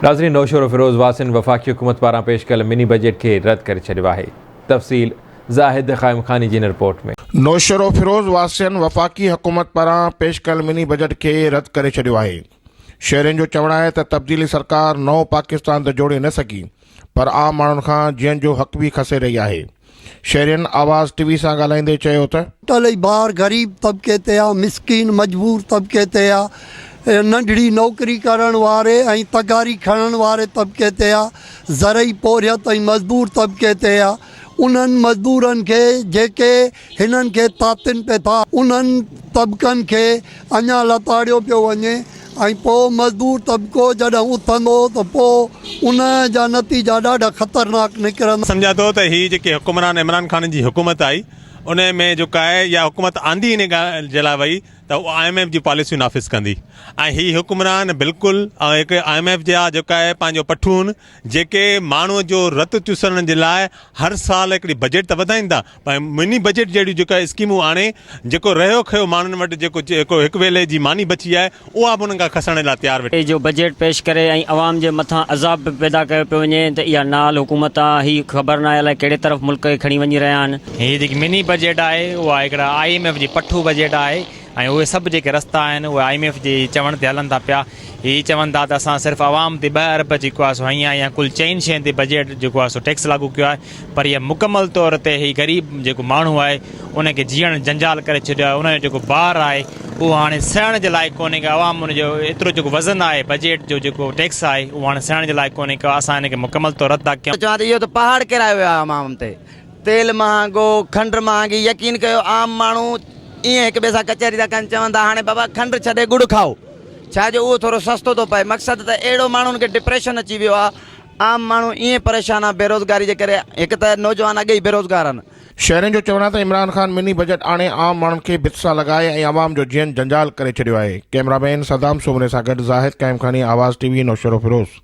ناظرين نوشهروفيروز واسين وفاقي حڪومت پاران پيش ڪيل مني بجيٽ کي رد ڪري ڇڏيو آهي تفصيل زاهد قائم خاني جي هن رپورٽ ۾. نوشهروفيروز واسين وفاقي حڪومت پاران پيش ڪيل مني بجيٽ کي رد ڪري ڇڏيو آهي شهرين جو چوڻ آهي ته تبديلي سرڪار نئون پاڪستان ته جوڙي نه سگهي پر عام ماڻهن کان جيئن جو حق به کسي رهي آهي شهرين آواز ٽي وي سان ڳالهائيندي چيو ته. ٽل ئي بار غريب طبقي تي آ، مسڪين مجبور طبقي تي آ، ننڍڙي نوڪري ڪرڻ واري ۽ تغاري کڻڻ واري طبقي تي آ، زرعي پورهيت ۽ مزدور طبقي تي آ، انهن مزدورن کي جيڪي هنن کي تاتين پي ٿا، انهن طبقن کي اڃا لتاڙيو پيو وڃي ۽ پوء مزدور طبقو جڏهن اٿندو ته پوء ان جا نتيجا ڏاڍا خطرناڪ نڪرندا. سمجهان ٿو ته هي جيڪي حڪمران عمران خان جي حڪومت آئي ان ۾ جيڪا آهي يا حڪومت آندي ان ڳالهه جي لاء وئي ته هو I M F جون پاليسيون نافذ ڪندي ۽ هي حڪمران بلڪل هڪ I M F جا جيڪا آهي پنهنجو پٺون جيڪي ماڻهو جو رت چوسڻ جي لاء هر سال هڪڙي بجيٽ ته وڌائين ٿا پر مني بجيٽ جهڙيون جيڪا اسڪيمون آڻي جيڪو رهيو کهيو ماڻهن وٽ جيڪو جيڪو هڪ ويلي جي ماني بچي آهي اها به انهن کان کسڻ لاء تيار ويٺا. جو بجيٽ پيش ڪري ۽ عوام جي مٿان عذاب به پيدا ڪيو پيو وڃي ته اها نااهل حڪومت آ هي خبر ناهي الائي ڪهڙي طرف ملڪ کي کڻي وڃي رهيا آهن. هي جيڪي مني بجيٽ آهي اها هڪڙا I M F جي پٺو بجيٽ آهي ۽ اهي سڀ جيڪي رستا آهن اهي I M F جي چوڻ تي هلن ٿا پيا. هي چون ٿا ته اسان صرف عوام تي ٻه ارب جيڪو آهي سو هنيا يا ڪل چئن شين تي بجيٽ جيڪو آهي سو ٽيڪس لاڳو ڪيو آهي پر هي مڪمل طور تي هي غريب جيڪو ماڻهو آهي ان کي جيئڻ جنجال ڪري ڇڏيو آهي ان جو جيڪو بار آهي اهو هاڻي سهڻ جي لائق ڪونهي ڪو عوام ان جو ايترو جيڪو وزن آهي بجيٽ جو جيڪو ٽيڪس آهي اهو هاڻي سهڻ جي لائق ڪونهي ڪو اسان هن کي مڪمل طور رد ٿا ڪيون. چوان ته اهو ته پهاڙ ڪيرايو ويو آهي عوام تي. تيل مهانگو، کنڊ مهانگي، يقين ڪيو عام ماڻهو ائين هڪ ٻئي سان ڪچهري ٿا ڪن چون ٿا هاڻي بابا کنڊ ڇڏي ڳڙ کائو ڇا جو اهو ٿورو سستو ٿو پئي مقصد ته اهڙو ماڻهن کي ڊپريشن اچي ويو آهي عام ماڻهو ائين پريشان آهي بيروزگاري جي ڪري هڪ ته نوجوان اڳي ئي بيروزگار آهن. شهرين جو چوڻ آهي ته عمران خان مني بجيٽ آڻي عام ماڻهن کي ڀت سان لڳائي ۽ عوام جو جيئن جنجال ڪري ڇڏيو آهي. ڪئميرا مين صدام سومري سان گڏ زاهد قائمخاني، آواز ٽي وي، نوشهروفيروز.